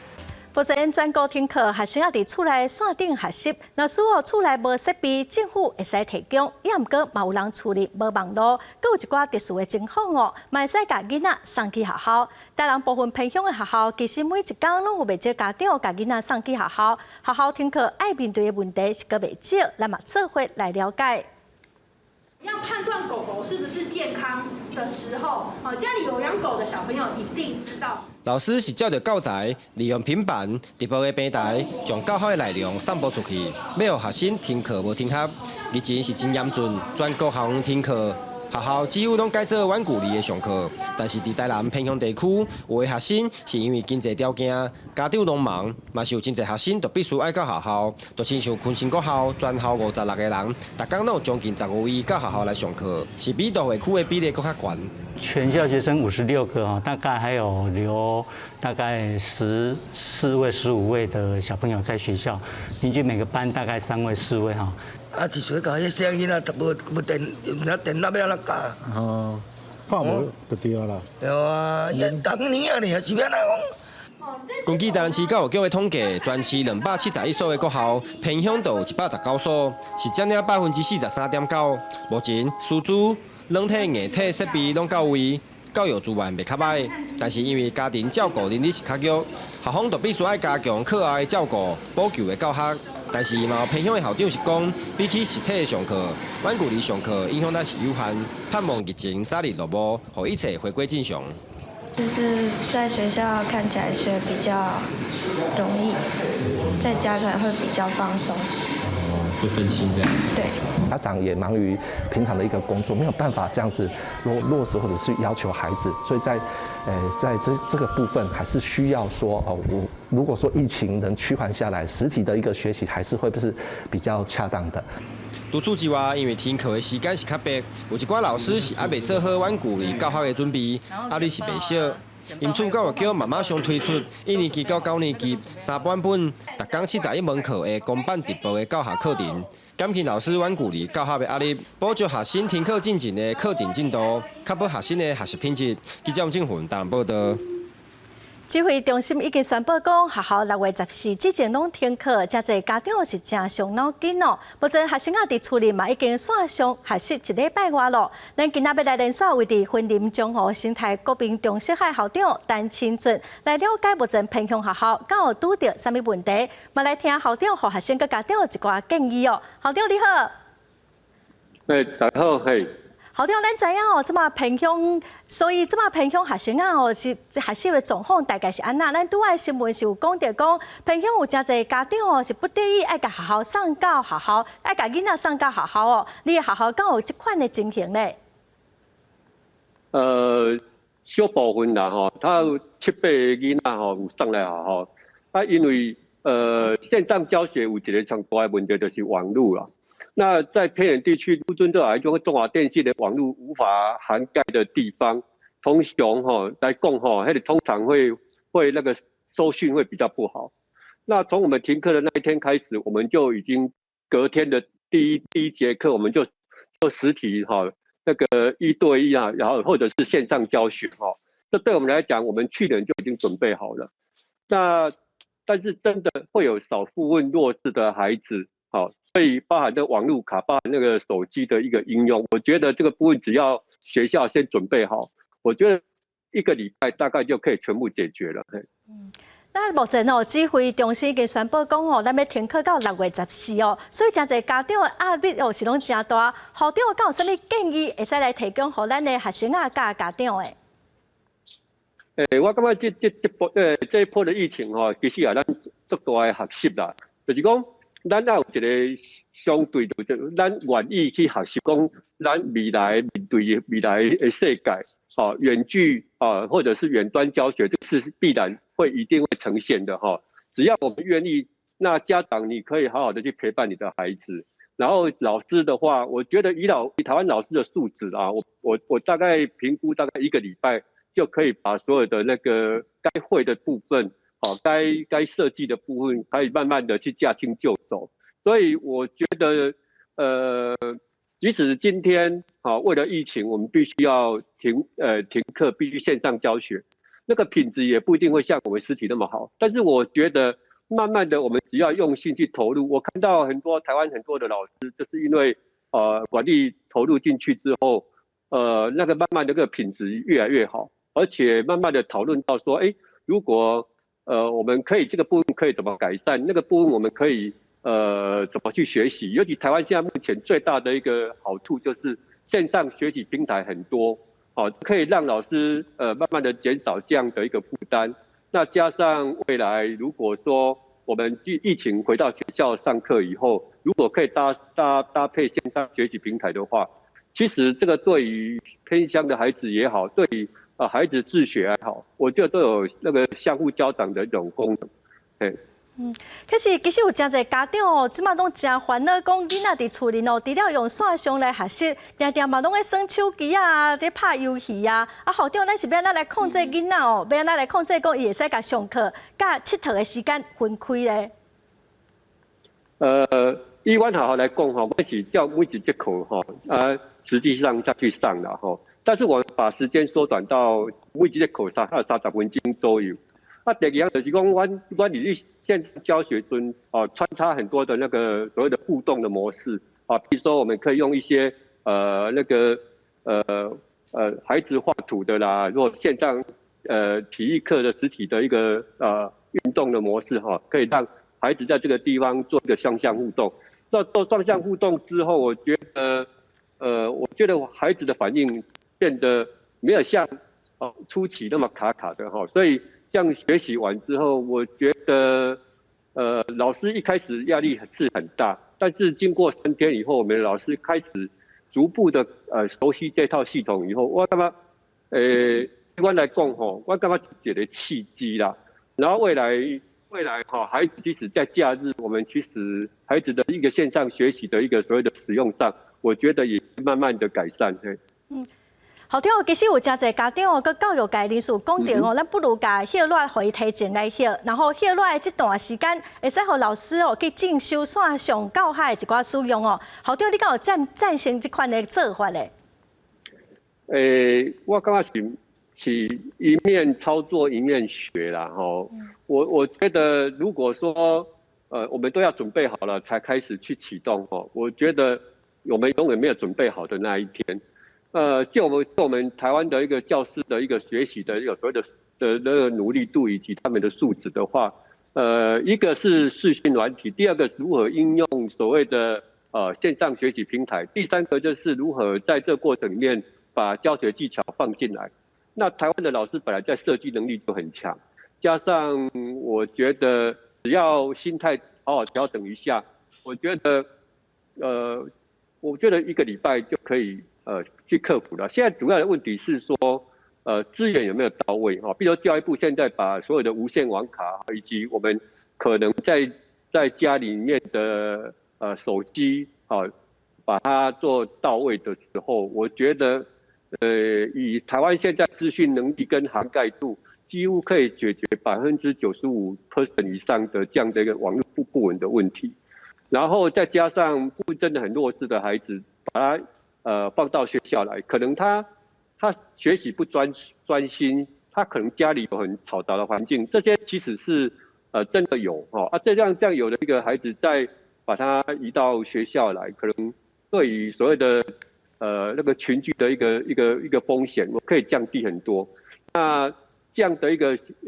目前全國停課，學生也佇厝內線頂學習。若是哦厝內無設備，政府會使提供。也毋過嘛有人厝裡無網路，閣有一寡特殊的情況哦，嘛會使共囡仔送去學校。台南部分偏鄉的學校，其實每一工攏有袂少家長共囡仔送去學校。學校停課愛面對的問題是閣袂少，咱嘛做伙來了解。要判斷狗狗是不是健康的時候，哦，家裡有養狗的小朋友一定知道。老師是照著教材，利用平板直播的平台，將教學的內容散播出去，欲予學生停課無停學。疫情是真嚴峻，全國校園停課，學校幾乎攏改做遠距離的上課。但是佇台南偏鄉地區，有的學生是因為經濟條件，家長攏忙，嘛是有真濟學生就必須愛到學校，就親像坤成國校全校56個人，逐工攏有將近15位到學校來上課，是比都會區的比例閣較懸。全校學生56個啊，大概還有留大概14位、15位的小朋友在學校，平均每個班大概三位、四位哈。啊，一學校彼細囡仔無無電，那電腦欲按怎教？哦，看無就對啦。對啊，當年啊，你是欲按怎講？根據台南市教育局的統計，全市271所的國校，偏鄉就有119所，是佔了43.9%。目前師資、軟體、硬體設備攏到位，教育資源袂較䆀，但是因為家庭照顧能力是較弱，校方就必須愛加強課後的照顧、補救的教學。但是嘛有偏鄉的校長是講，比起實體的上課，遠距離上課影響力是有限，盼望疫情早日落幕，予一切回歸正常。就是在學校看起來學比較容易，在家可能會比較放鬆。會分心這樣。對。家長也忙於平常的一個工作，沒有辦法這樣子落實或者是要求孩子，所以在這個部分還是需要說哦，我如果說疫情能趨緩下來，實體的一個學習還是會不是比較恰當的。除此之外，因為停課的時間是較迫，有一寡老師是猶未做好遠距離教學的準備，壓力是袂小。因此，教育局嘛馬上推出一年級到九年級三版本，逐工71門課的公辦直播的教學課程，減輕老師遠距離教學的壓力，補足學生停課進前的課程進度，確保學生的學習品質。記者王正雲台南報道。指揮中心已經宣布講，學校6月14之前攏停課，誠濟家長是誠傷腦筋哦。目前學生仔佇厝裡嘛已經線上學習一禮拜外咯。咱今仔欲來連線位佇雲林中湖生態國民中小學校長陳清俊來了解目前偏鄉學校敢有拄著啥物問題，嘛來聽校長予學生佮家長一寡建議哦。校長你好。欸，大家好，嘿。校長，咱知影哦，這馬偏鄉，所以這馬偏鄉學生仔哦，是學習的狀況大概是按怎？咱拄仔新聞是有講著講，偏鄉有誠濟家長哦，是不得已愛共學校送到學校，愛共囡仔送到學校哦。你的學校敢有這款的情形咧？小部分啦吼，他有七八個囡仔吼有送來學校，啊，因為線上教學有一個上大的問題就是網路啦。那在偏遠地區，陸尊這一種中華電信的網路無法涵蓋的地方，通常吼來講吼，彼個通常會那個收訊會比較不好。那從我們停課的那一天開始，我們就已經隔天的第一節課，我們就做實體哈，那個一對一啊，然後或者是線上教學哈。這對我們來講，我們去年就已經準備好了。那但是真的會有少部分弱勢的孩子，好。所以包含的網路卡，包含那個手機的一個應用，我覺得這個部分只要學校先準備好，我覺得一個禮拜大概就可以全部解決了。嗯，那目前哦，指揮中心已經宣布講哦，咱欲停課到6月14哦，所以誠濟家長的壓力哦是攏誠大。校長敢有啥物建議會使來提供予咱的學生仔佮家長的？欸，我感覺這一波的疫情吼，其實也咱足大的學習啦，就是講。咱愛有一個相對，就咱願意去學習，講咱未來面對未來的世界，吼，遠距啊，或者是遠端教學，這是必然會一定會呈現的哈。只要我們願意，那家長你可以好好的去陪伴你的孩子，然後老師的話，我覺得以台灣老師的素質啊，我大概評估大概一個禮拜就可以把所有的那個該會的部分。好，該設計的部分可以慢慢的去駕輕就熟，所以我覺得，即使今天好為了疫情，我們必須要停課，必須線上教學，那個品質也不一定會像我們實體那麼好。但是我覺得，慢慢的，我們只要用心去投入，我看到很多台灣很多的老師，就是因為管理投入進去之後，那個慢慢的個品質越來越好，而且慢慢的討論到說，欸，如果我們可以這個部分可以怎麼改善？那個部分我們可以怎麼去學習。尤其台灣現在目前最大的一個好處就是線上學習平台很多，哦，可以讓老師慢慢的減少這樣的一個負擔。那加上未來如果說我們疫情回到學校上課以後，如果可以搭配線上學習平台的話，其實這個對於偏鄉的孩子也好，對於孩子自學也好，我覺得都有那個相互交長的一種功能。嘿。可是其實有誠濟家長哦，這馬攏誠煩惱，講囡仔佇厝裡哦，除了用線上來學習，定定嘛攏咧耍手機啊，佇拍遊戲啊。啊，校長，咱是欲按怎來控制囡仔哦？欲按怎來控制講伊會使共上課佮𨑨迌的時間分開咧？以阮學校來講吼，我是照每一節課吼，啊，實際上下去上啦吼。但是我把時間縮短到每一節課30分鐘左右。啊，第二樣就是講，阮佇線教學中，哦，穿插很多的那個所謂的互動的模式，啊，比如說我們可以用一些那個孩子畫圖的啦，如果線上體育課的實體的一個運動的模式哈，可以讓孩子在這個地方做一個雙向互動。那做雙向互動之後，我覺得孩子的反應變得沒有像哦初期那麼卡卡的哈，所以這樣學習完之後，我覺得老師一開始壓力是很大，但是經過3天以後，我們老師開始逐步的熟悉這套系統以後，我感覺，一般來講吼，我感覺一個契機啦。然後未來哈，孩子即使在假日，我們其實孩子的一個線上學習的一個所謂的使用上，我覺得也慢慢的改善。嘿。校長，其實有誠濟家長佮教育界人士講著哦，咱不如共歇熱予伊提前來歇，然後歇熱的這段時間，會使予老師哦去進修線上教學的一寡使用哦。校長，你敢有贊成這款的做法咧？我感覺是一面操作一面學啦，吼。我覺得如果說，我們都要準備好了才開始去啟動，吼，我覺得我們永遠沒有準備好的那一天。就我們台灣的一個教師的一個學習的一個所謂的那個努力度以及他們的素質的話，一個是視訊軟體，第二個是如何應用所謂的線上學習平台，第三個就是如何在這個過程裡面把教學技巧放進來。那台灣的老師本來在設計能力就很強，加上我覺得只要心態好好調整一下，我覺得一個禮拜就可以去克服了。現在主要的問題是說，資源有沒有到位哈？比如說教育部現在把所有的無線網卡以及我們可能在家裡面的手機啊，把它做到位的時候，我覺得，以台灣現在資訊能力跟涵蓋度，幾乎可以解決95% 以上的這樣的一個網路不穩的問題。然後再加上不真的很弱勢的孩子，把他放到學校來，可能他學習不專心，他可能家裡有很嘈雜的環境，這些其實是真的有哈啊，這樣有的一個孩子再把他移到學校來，可能對於所謂的那個群聚的一個風險，我可以降低很多。那這樣的一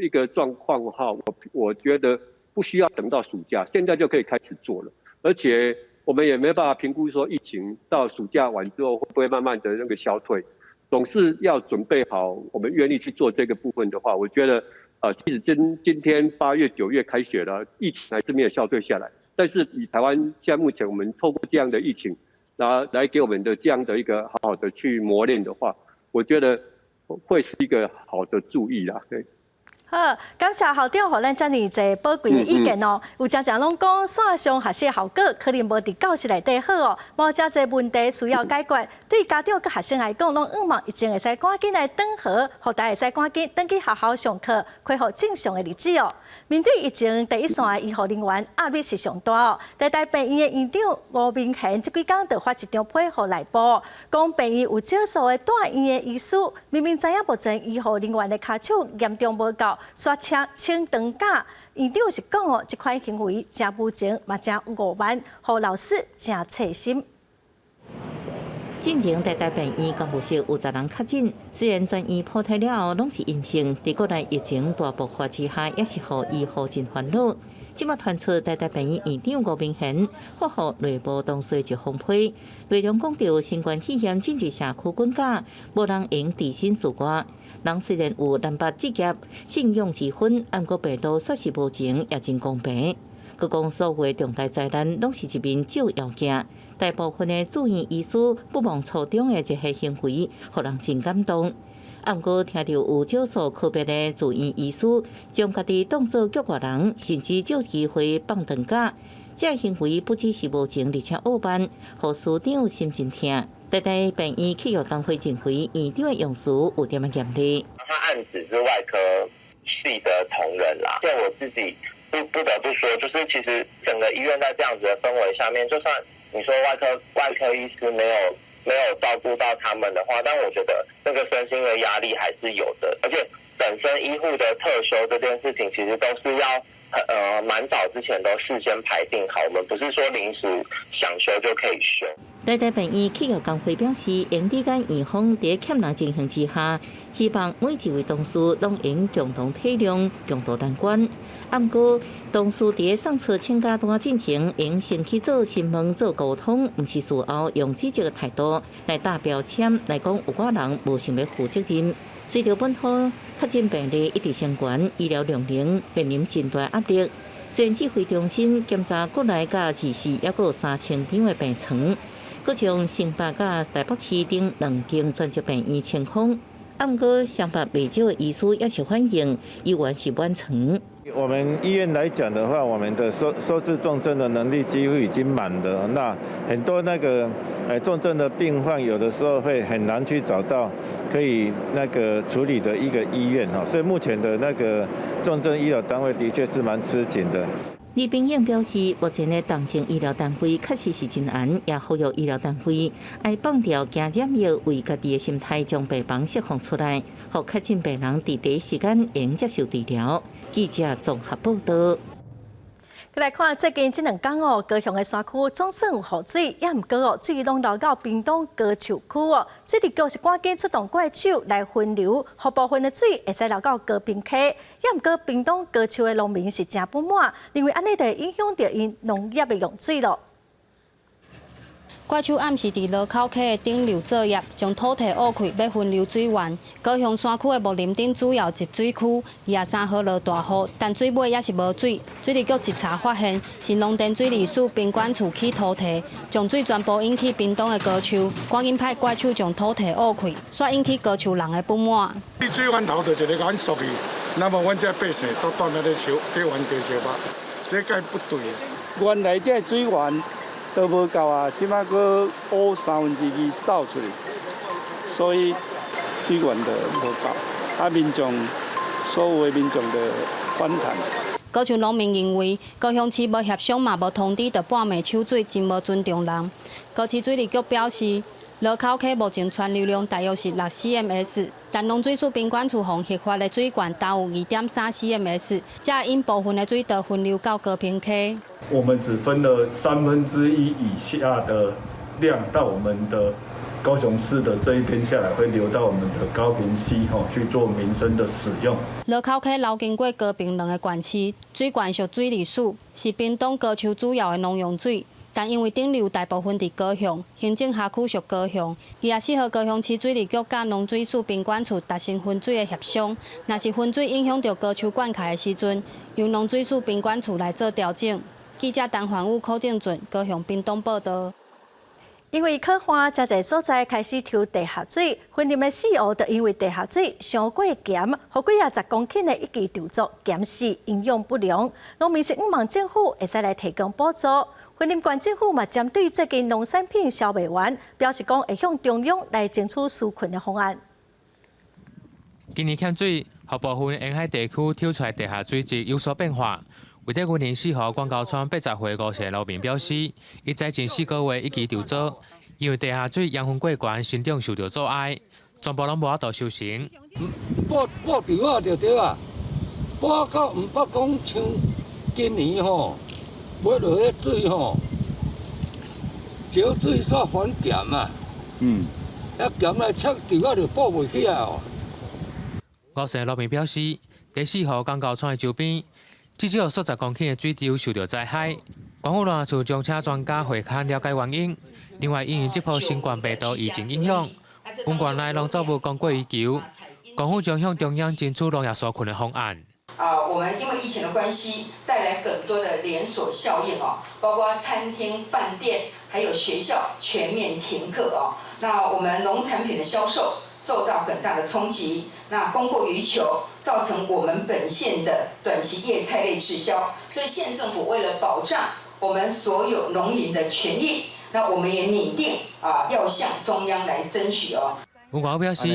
個狀況哈，我覺得不需要等到暑假，現在就可以開始做了，而且我們也沒辦法評估說疫情到暑假完之後會不會慢慢的那個消退，總是要準備好，我們願意去做這個部分的話，我覺得，即使今天8月9月開學了，疫情還是沒有消退下來，但是以台灣現在目前我們透過這樣的疫情，然後來給我們的這樣的一個好好的去磨練的話，我覺得會是一個好的注意啦。對。好，感謝校長，予咱遮爾濟寶貴的意見哦。有誠濟攏講線上學習效果可能無佇教室內底好哦，無誠濟問題需要解決。對家長佮學生來講，攏向望疫情會使趕緊來轉好，予大家會使趕緊轉去學校上課，恢復正常的日子哦。面對疫情第一線的醫護人員壓力是上大哦。台大病院的院長吳明賢這幾工就發一張批予內部，講病院有少數的帶院的醫師，明明知影目前醫護人員的跤手嚴重無夠。煞請長假，院長是講哦，這款行為誠無情，嘛誠傲慢，予老師誠刺心。進前台大病院醫護室有10人確診，雖然全院普篩了後攏是陰性，佇國內疫情大爆發之下，也是予醫護真煩惱。這馬傳出台大病院院長吳明賢發予內部同事一封批，內容講著新冠肺炎進入社區滾價，無人會置身事外。人雖然有藍白職業、信仰之分，毋過病毒煞是無情，也真公平。閣講所有的重大災難，攏是一面照妖鏡。大部分的住院醫師不忘初衷的這個行為，予人真感動。啊，毋過聽著有少數個別的住院醫師將家己當做局外人，甚至藉機會放長假，這個行為不只是無情，而且傲慢，予師長心真疼。台大病院企業工會認為，院長的用詞有點仔嚴厲。他暗指是外科系的同仁啦，就我自己不得不說，就是其實整個醫院在這樣子的氛圍下面，就算你說外科醫師沒有照顧到他們的話，但我覺得那個身心的壓力還是有的，而且本身醫護的特休這件事情，其實都是要蠻早之前都事先排定好，我們不是說臨時想休就可以休。台大病院企業工會表示，應理解院方佇欠人情形之下，希望每一位同事攏應共同體諒、共渡難關。毋過，同事佇送出請假單進前，應先去做詢問、做溝通，毋是事後用指責的態度來打標籤，來講有寡人無想欲負責任。隨著本土確診病例一直升懸，醫療量能面臨真大壓力。雖然指揮中心檢查國內佮二四猶閣有3000張的病床，閣將新北佮台北市頂兩間專責病院清空。毋過，雙北袂少的醫師也是反映，醫院是滿床。我們醫院來講的話，我們的收治重症的能力幾乎已經滿了。那很多那個重症的病患，有的時候會很難去找到可以那個處理的一個醫院哈。所以目前的那個重症醫療單位的確是蠻吃緊的。李炳英表示，目前的重症醫療單位確實是真絚，也呼籲醫療單位愛放掉驚染疫為家己的心態，將病房釋放出來，予確診病人佇第一時間會接受治療。記者綜合報道。來看最近這兩工哦，高雄的山區總算有雨水，也毋過哦，水攏流到屏東高樹區哦。水利局是趕緊出動怪手來分流，予部分的水會使流到高屏溪。也毋過屏東高樹的農民是誠不滿，認為按呢就會影響著𪜶農業的用水囉。怪手暗時佇濁口溪的頂流作業，將土堤挖開，欲分流水源。高雄山區的木林頂主要集水區，23號落大雨，但水尾猶是無水。水利局一查發現，是農田水利署賓管處起土堤，將水全部引去屏東的高樹，趕緊派怪手將土堤挖開，煞引起高樹人的不滿。你水源頭就是咧阮索去，那麼阮這百姓都蹛佇咧燒，佇冤家相拍，這該不對。原來這水源都無夠啊，這馬閣挖2/3走出去，所以水源就無夠。啊，民眾所有的民眾就反彈。高樹農民認為，高雄市無協商嘛無通知，就半暝抽水，真無尊重人。高市水利局表示，濁口溪目前川流量大約是6 cms，但農水署賓管處予核發的水管焦有2.3 cms，才會引部分的水道分流到高屏溪。我們只分了1/3以下的量到我們的高雄市的這一邊下來，會流到我們的高屏溪吼去做民生的使用。濁口溪流經過高屏兩個縣市，水源屬水利署，是屏東高樹主要的農用水。但因為頂流大部分佇高雄，行政轄區屬高雄。24號高雄市水利局佮農水署賓管處達成分水的協商，若是分水影響著高樹灌溉的時陣，由農水署賓管處來做調整。記者陳環宇、柯正俊，高雄屏東報導。因為洘旱，誠濟所在開始抽地下水，雲林的四湖就因為地下水傷過鹹，予幾仔十公頃的一級稻作鹹死，營養不良。農民是向望政府會使來提供補助。雲林縣政府嘛針對最近農產品銷袂完，表示講會向中央來爭取紓困的方案。今年欠水，予部分沿海地區抽出來地下水質有所變化。位佇雲林四湖廣交村80歲吳姓農民表示，伊栽種4個月一季稻作，因為地下水養分過懸，生長受著阻礙，全部攏無法度收成。補補稻仔就對啊，補到毋捌講像今年吼，買落彼水吼，少水煞反鹹啊。一鹹來測稻仔就補袂起來哦。吳姓農民表示，佇四湖廣交村的周邊，至少有數十公頃的水稻受著災害。縣府賴處將請專家會勘了解原因。另外，因為這波新冠病毒疫情影響，阮縣內農作物供過於求，縣府將向中央爭取農業紓困的方案。啊，我們因為疫情的關係，帶來很多的連鎖效應哦，包括餐廳、飯店，還有學校全面停課哦。那我們農產品的銷售受到很大的衝擊，那供過於求，造成我們本縣的短期葉菜類滯銷。所以縣政府為了保障我們所有農民的權益，那我們也擬定啊，要向中央來爭取哦。吳國表示，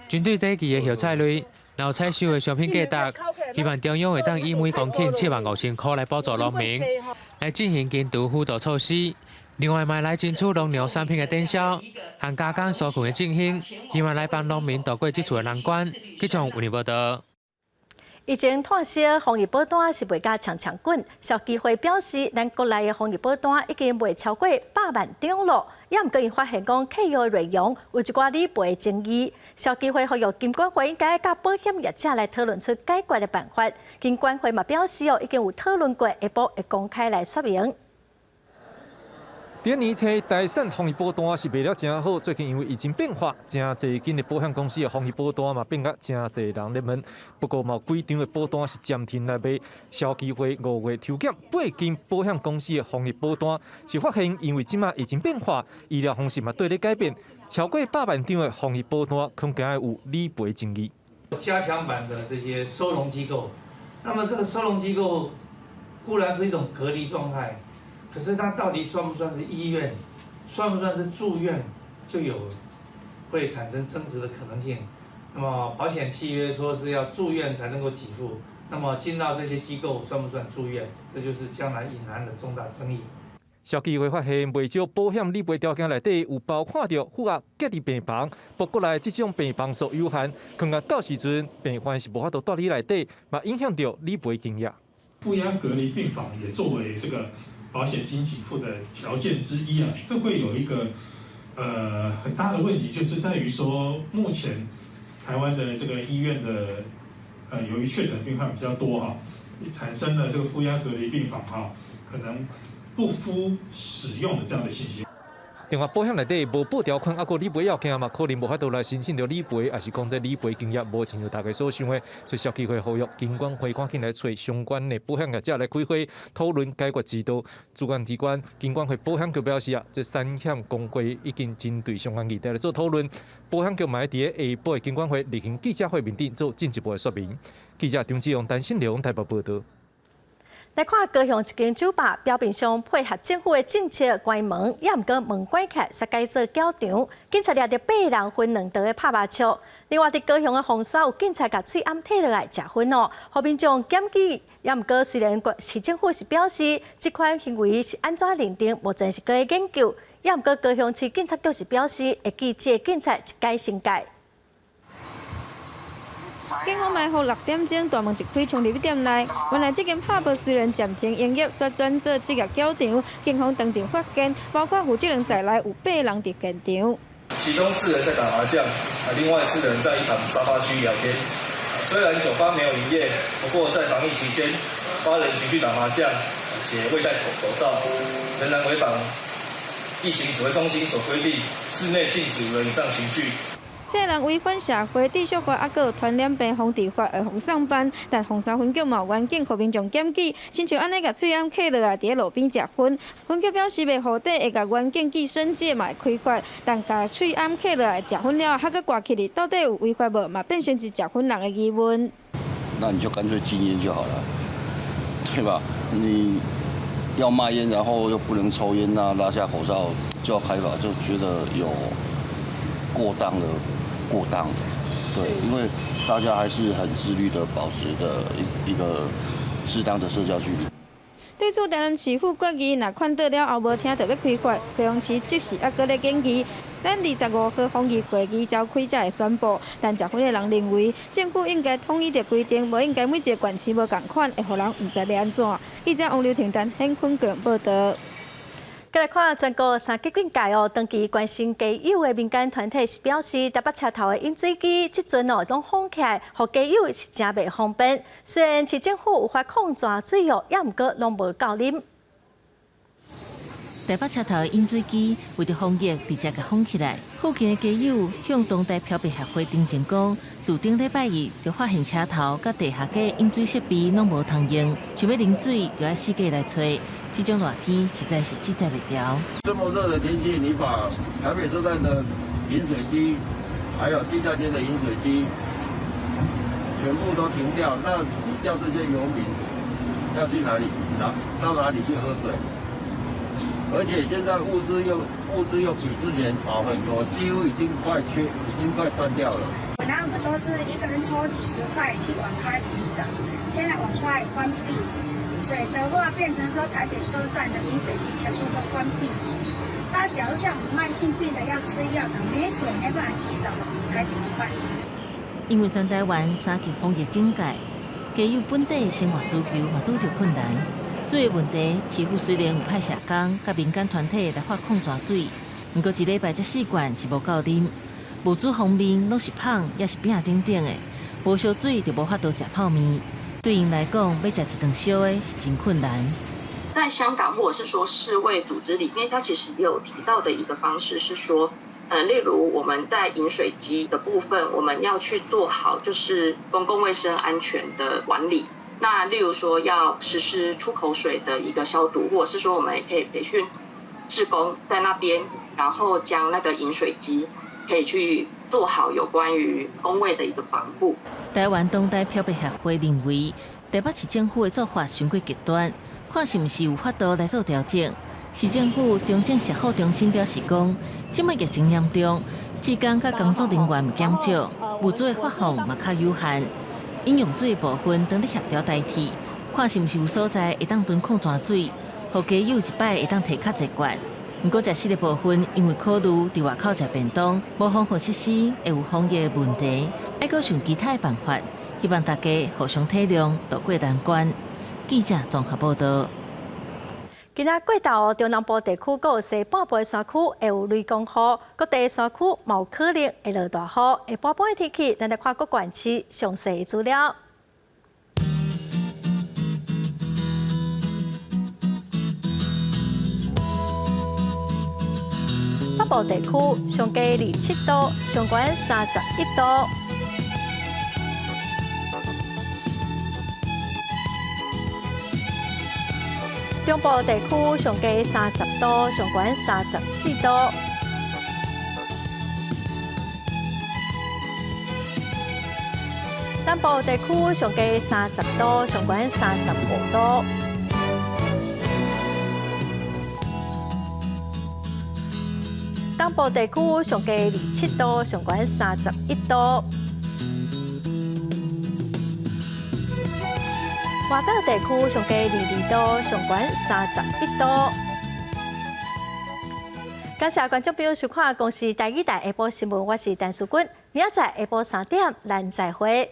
針對短期的葉菜類，然後採收的商品價值，希望中央會當以每公頃7萬5千塊來補助農民，來進行監督輔導措施。另外，嘛來爭取農糧產品的展銷和加工紓困的振興，希望來幫農民渡過這次的難關。記者吳立報道。疫情炭燒防疫保單是賣甲搶搶滾，消基會表示，咱國內的防疫保單已經賣超過100萬張咯。也毋過𪜶發現講契約內容有一寡理賠爭議，消基會呼籲金管會應該佮保險業者來討論出解決的辦法。金管會嘛表示哦，已經有討論過，下晡會公開來說明。佇年初，台產防疫保單是賣了誠好，最近因為疫情變化，誠濟間的保險公司的防疫保單嘛變甲誠濟人咧問。不過嘛有幾張的保單是暫停來賣。消基會5月抽檢8間保險公司的防疫保單，是發現因為這馬疫情變化，醫療方式嘛綴咧改變，超過100萬張的防疫保單，恐驚有理賠爭議。加強版的這些收容機構，那麼這個收容機構固然是一種隔離狀態。可是它到底算不算是醫院，算不算是住院，就有會產生爭執的可能性。那麼保險契約說是要住院才能夠給付，那麼進到這些機構算不算住院？這就是將來隱含的重大爭議。消基會發現，袂少保險理賠條件內底有包括著負壓隔離病房，不過來這種病房數有限，可能到時陣病患是無法度蹛佇內底，嘛影響著理賠金額。負壓隔離病房也作為這個保險金給付的條件之一啊，這會有一個很大的問題，就是在於說，目前台灣的這個醫院的由於確診病患比較多哈，產生了這個負壓隔離病房哈，可能不敷使用的這樣的信息。另外，保險內底無報條款，抑閣理賠要件嘛，可能無法度來申請著理賠，抑是講這理賠金額無親像大家所想的，所以消基會呼籲金管會趕緊來揣相關的保險業者來開會討論解決之道。主管機關金管會保險局表示啊，這產險公會已經針對相關議題來做討論，保險局嘛會佇下晡的金管會例行記者會面頂做進一步的說明。記者張志勇、陳新良台北報導。來看高雄一間酒吧，表面上配合政府的政策關門，也毋過門關起來，煞改做攪場。警察掠著八人分兩桌咧拍麻將。另外，佇高雄的鳳山有警察共喙罨退落來食薰哦，予民眾檢舉。也毋過雖然市政府是表示這款行為是按怎認定，目前是閣咧研究。也毋過高雄市警察局是表示會記這個警察一改成戒。警方埋伏6點鐘，大門一開，衝入去店內。原來這間拍鋪雖然暫停營業，煞轉做職業攪場。警方當場發現，包括負責人在內，有八人佇現場。其中4人在打麻將，另外4人在一旁沙發區聊天。雖然酒吧沒有營業，不過在防疫期間，8人群聚打麻將，且未戴口罩，仍然違反疫情指揮中心所規定，室內禁止5人以上群聚。這人違反社會秩序法，抑閣有傳染病防治法，會予送辦。但鳳山分局嘛有員警，予民眾檢舉，親像按呢共喙罨囥落來，佇咧路邊食薰。分局表示袂予底，會共員警記申誡，嘛會開罰。但共喙罨囥落來食薰了後，還閣掛起來，到底有違法無？嘛變成是食薰人的疑問。那你就乾脆禁菸就好了，對吧？你要賣菸，然後又不能抽菸，那拉下口罩就要開罰，就覺得有過當的。過當，對，因為大家還是很自律的保持的一個適當的社交距離。對此，台南市府決議，若勸導了後無聽，就欲開罰。高雄市則是猶閣咧研議，等25號防疫會議召開才會宣布。但食薰的人認為，政府應該統一的規定，無應該每一個縣市無仝款，會予人毋知欲按怎。記者王劉婷、陳顯坤報導。再來看全國三級警戒哦，長期關心街友的民間團體是表示，台北車頭的飲水機這陣哦攏封起來，予街友是誠袂方便。雖然市政府有發礦泉水哦，也毋過攏無夠啉。台北車頭的飲水機為著防疫，直接共封起來。附近的街友向當地漂白協會澄清講，自頂禮拜一就發現車頭佮地下街飲水設備攏無通用，想欲啉水就愛四界來揣。這種熱天實在是自在袂牢。這麼熱的天氣，你把台北車站的飲水機，還有地下街的飲水機，全部都停掉，那你叫這些遊民要去哪裡？到哪裡去喝水？而且現在物資又比之前少很多，幾乎已經快缺，已經快斷掉了。本來我們都是一個人抽幾十塊去網咖洗澡，現在網咖也關閉，水的話變成說台北車站的飲水機全部都關閉。那假如像我們慢性病的要吃藥的，沒水沒辦法洗澡，該怎麼辦？因為全台灣三級防疫警戒，街友本地生活需求嘛拄著困難。水的問題，市府雖然有派社工佮民間團體來發礦泉水，毋過一禮拜才四罐是無夠啉。物資方面攏是麭，抑是餅等等的，無燒水就無法度食泡麵。對𪜶來講，欲食一頓燒的是真困難。在香港或者是說世衛組織裡面，它其實也有提到的一個方式是說，例如我們在飲水機的部分，我們要去做好就是公共衛生安全的管理。那例如說要實施出口水的一個消毒，或者是說我們也可以培訓志工在那邊，然後將那個飲水機可以去做好有關於公衛的一個防護。台灣當代漂白協會認為，台北市政府的做法傷過極端，看是毋是有法度來做調整。市政府中正社福中心表示講，這擺疫情嚴重，志工佮工作人員減少，物資的發放嘛較有限。飲用水的部分當咧協調代替，看是毋是有所在會當囤礦泉水，予街友一擺會當提較濟罐。毋過食食的部分，因為考慮佇外口食便當，無防護設施會有防疫的問題，愛閣想其他的辦法，希望大家互相體諒，渡過難關。記者綜合報道。今仔過晝，中南部地區閣有西半部的山區會有雷公雨，各地山區嘛有可能會落大雨。下半晡的天氣，咱來看各縣市詳細資料。北部地區上低27度，上懸31度。中部地區上低30度，上懸34度。南部地區上低30度，上懸35度。東部地區上低27度，上懸31度。外島地區上低22度，上懸31度。感謝觀眾朋友收看《公視台語台》下晡新聞，我是陳淑君，明仔載下晡3點，咱再會。